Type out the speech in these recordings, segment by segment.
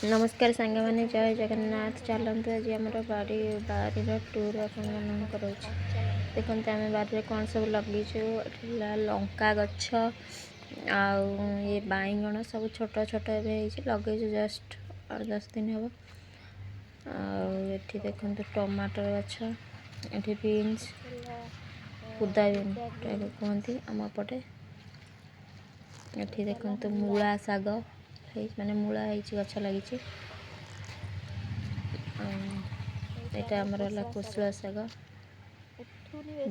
ନମସ୍କାର ସାଙ୍ଗମାନେ, ଜୟ ଜଗନ୍ନାଥ। ଚାଲନ୍ତୁ, ଆଜି ଆମର ବାରିର ଟୁର୍ ଆପଣମାନଙ୍କୁ କରାଉଛି। ଦେଖନ୍ତୁ, ଆମେ ବାରିରେ କ'ଣ ସବୁ ଲଗେଇଛୁ। ଏଠି ହେଲା ଲଙ୍କା ଗଛ ଆଉ ଇଏ ବାଇଗଣ, ସବୁ ଛୋଟ ଛୋଟ ଏବେ ହେଇଛି। ଲଗେଇଛୁ ଜଷ୍ଟ 8-10 ଦିନ ହେବ। ଆଉ ଏଠି ଦେଖନ୍ତୁ ଟମାଟର ଗଛ, ଏଠି ବିନ୍ସ, ପୁଦା ବିନ୍ କୁହନ୍ତି ଆମ ପଟେ। ଏଠି ଦେଖନ୍ତୁ ମୂଳା ଶାଗ ହେଇଛି, ମାନେ ମୂଳା ହେଇଛି, ଗଛ ଲାଗିଛି। ଏଇଟା ଆମର ହେଲା କୋଶଳା ଶାଗ।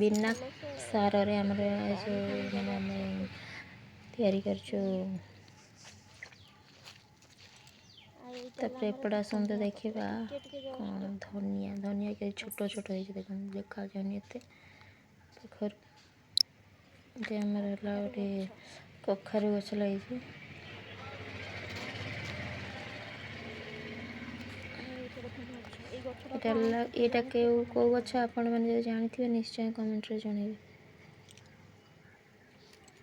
ବିନା ସାରରେ ଆମର ଏସବୁ ମାନେ ଆମେ ତିଆରି କରିଛୁ। ତାପରେ ଏପଟେ ଆସନ୍ତୁ, ଦେଖିବା କ'ଣ ଧନିଆ। ଧନିଆ କେତେ ଛୋଟ ଛୋଟ ହେଇଛି ଦେଖନ୍ତୁ, ଦେଖାଯାଉନି ଏତେ ପାଖରୁ। ଏଠି ଆମର ହେଲା ଗୋଟେ କଖାରୁ ଗଛ ଲାଗିଛି। ଏଇଟା ହେଲା, ଏଇଟା କେଉଁ କେଉଁ ଗଛ, ଆପଣମାନେ ଯଦି ଜାଣିଥିବେ ନିଶ୍ଚୟ କମେଣ୍ଟରେ ଜଣାଇବେ।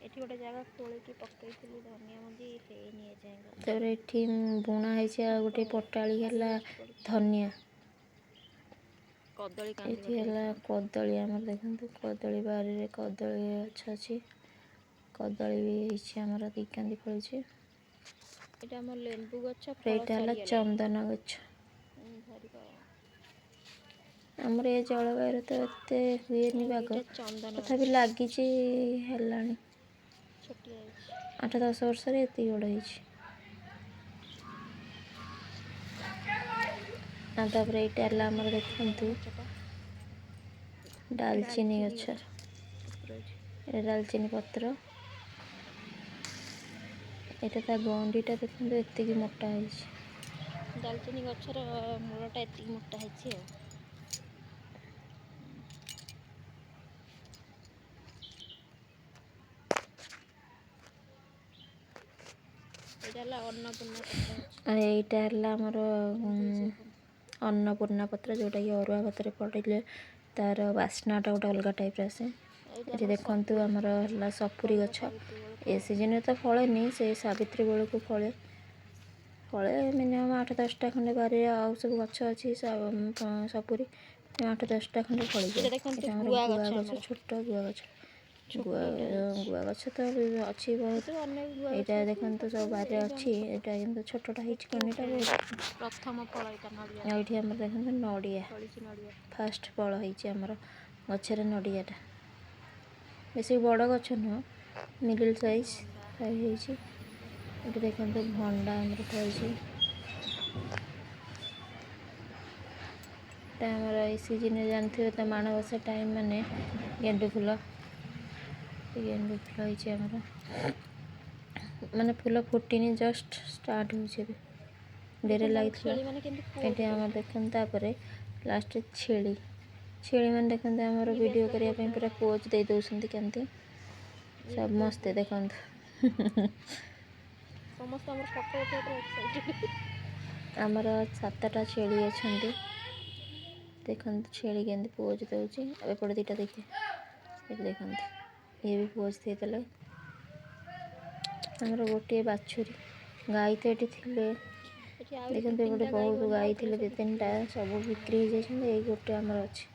ଏଠି ଗୋଟେ ଜାଗା ଖୋଳିକି ପକେଇଥିଲି ଧନିଆ ମଞ୍ଜି, ହେଇନି ଏଯାଏଁ ଗଛ। ତାପରେ ଏଠି ବୁଣା ହେଇଛି ଆଉ ଗୋଟେ ପଟାଳି ହେଲା ଧନିଆ। କଦଳୀ କାନ୍ଦି। ଏଠି ହେଲା କଦଳୀ ଆମର। ଦେଖନ୍ତୁ କଦଳୀ, ବାରିରେ କଦଳୀ ଗଛ ଅଛି। କଦଳୀ ବି ହେଇଛି ଆମର, ଦି କାନ୍ଦି ଫଳିଛି। ଏଇଟା ଆମ ଲେମ୍ବୁ ଗଛ, ଫଳ ଏଇଟା ହେଲା ସରିଗଲାଣି। ଚନ୍ଦନ ଗଛ। ଧରିବ। ଆମର ଏ ଜଳବାୟୁରେ ତ ଏତେ ହୁଏନି ବାଗ, ଏଇଟା ଚନ୍ଦନ ତଥାପି ଗଛ। ଲାଗିଛି, ହେଲାଣି ଛୋଟିଆ ହେଇଛି। 8-10 ବର୍ଷରେ ଏତିକି ବଡ଼ ହେଇଛି। ଆଉ ତାପରେ ଏଇଟା ହେଲା ଆମର ଦେଖନ୍ତୁ ଗଛଟା ଡାଲଚିନି ଗଛ। ଏଇଟା ଡାଲଚିନି ପତ୍ର। ଏଇଟା ତା ଗଣ୍ଡିଟା, ଦେଖନ୍ତୁ ଏତିକି ମୋଟା ହେଇଛି। ଡାଲଚିନି ଗଛର ମୂଳଟା ଏତିକି ମୋଟା ହେଇଛି। ଆଉ ଏଇଟା ହେଲା ଅନ୍ନପୂର୍ଣ୍ଣା ପତ୍ର ଗଛ। ଆଉ ଏଇଟା ହେଲା ଆମର ଅନ୍ନପୂର୍ଣ୍ଣା ପତ୍ର, ଯେଉଁଟାକି ଅରୁଆ ଭାତରେ ପଡ଼ିଲେ ତାର ବାସ୍ନାଟା ଗୋଟେ ଅଲଗା ଟାଇପ୍ର ଆସେ। ଏଇଟା ଏଠି ଆମର ଦେଖନ୍ତୁ ସପୁରୀ। ଆମର ହେଲା ସପୁରୀ ଫଳିବ ଗଛ। ସାବିତ୍ରୀ ବେଳକୁ। ଏ ଆଉ ସିଜନରେ ତ ଫଳେନି, ସେ ସାବିତ୍ରୀ ବେଳକୁ ଫଳେ। ଫଳେ ମିନିମମ୍ 8-10ଟା ଖଣ୍ଡେ। ବାରିରେ ଆଉ ସବୁ ଗଛ ଅଛି ସପୁରୀ, 8-10ଟା ଖଣ୍ଡେ ଫଳିଯାଏ। ଏଇଟା ଦେଖନ୍ତୁ ଏଇଟା ଆମର ଗୁଆ ଗୁଆ ଗଛ ଗଛ, ଆମର। ଛୋଟ ଗୁଆ ଗଛ। ଗୁଆ ଛୋଟଟେ ହେଇଛି। ଗୁଆ ଗଛ ତ ଅଛି ବହୁତ। ଏସବୁ ଅନେକ ଗୁଆ ଗଛ ଏଇଟା ଅଛି, ଦେଖନ୍ତୁ ସବୁ ତଥାପି ବାରିରେ ଏଇଟା ଅଛି। ଆମ ଛୋଟ। ଏଇଟା କିନ୍ତୁ ଛୋଟଟା ହେଇଛି ଏଠି କନିଟା ଗୋଟେ ବହୁତ। ପ୍ରଥମ ଫଳ ଏଇଟା ନଡ଼ିଆ। ଆଉ ଏଇଠି ଆମର ଦେଖନ୍ତୁ ନଡ଼ିଆ। ଫଳିଛି ନଡ଼ିଆ। ଫାଷ୍ଟ ଫଳ ହେଇଛି ଆମର ଗଛରେ ନଡ଼ିଆଟା। ବେଶୀ ବଡ଼ ଗଛ ନୁହଁ, ମିଡ଼ିଲ୍ ସାଇଜ୍ ଭଣ୍ଡା। ହେଇଛି। ଏଠି ଦେଖନ୍ତୁ ଭଣ୍ଡା ଆମର ଫଳିଛି। ଏଟା ଆମର ଏଇ ସିଜିନରେ ଜାଣିଥିବେ ତ, ମାଣବସା ଟାଇମ୍ ମାନେ ଗେଣ୍ଡୁ ଫୁଲ। ଗେଣ୍ଡୁ ଫୁଲ ହେଇଛି ଆମର, ମାନେ ଫୁଲ ଫୁଟିନି, ଜଷ୍ଟ ଷ୍ଟାର୍ଟ ହେଉଛି ଏବେ। ଡେରି ଦେଖନ୍ତୁ ଆମ ଲାଗିଥିଲା। ଛେଳି ମାନେ କେମିତି ପୋଜ୍ ଏଠି ଆମର ଦଉଛନ୍ତି। ଦେଖନ୍ତୁ, ତାପରେ ଲାଷ୍ଟ ଛେଳି। ଛେଳିମାନେ ଦେଖନ୍ତୁ ଆମର ଇଏ ବି ଭିଡ଼ିଓ ଆସିଲା କରିବା ପୋଜ୍ ପାଇଁ ଦେବା ପୁରା ପାଇଁ। ପୋଜ୍ ଦେଇ ଦେଉଛନ୍ତି କେମିତି ଇଏ ବି ପୋଜ୍ ସମସ୍ତେ। ଦଉଛି। ଦେଖନ୍ତୁ। ସମସ୍ତେ ଆମର ଫଟୋ ଉଠେଇବା ପାଇଁ ଏକ୍ସାଇଟେଡ୍। ଆମର ସାତଟା ଛେଳି ଅଛନ୍ତି। ଦେଖନ୍ତୁ ଛେଳି କେମିତି ପୋଜ୍ ଦେଉଛି। ଆଉ ଏପଟେ ଦୁଇଟା ଦେଖେ, ଏଠି ଦେଖନ୍ତୁ, ଇଏ ବି ପୋଜ୍ ଦେଇଦେଲେ। ଆମର ଗୋଟିଏ ବାଛୁରୀ ଗାଈ ତ ଏଠି ଥିଲେ। ଏଠି ଆହୁରି ଦୁଇ ଦେଖନ୍ତୁ ଏପଟେ ତିନିଟା ଗାଈ ବହୁତ ବନ୍ଧା ଗାଈ ହେଇଥିଲେ, ଥିଲେ, ସବୁ ଦୁଇ ବିକ୍ରି ତିନିଟା, ହେଇଯାଇଛନ୍ତି। ସବୁ ବିକ୍ରି ହେଇଯାଇଛନ୍ତି। ଏଇ ଗୋଟେ ଆମର ଅଛି।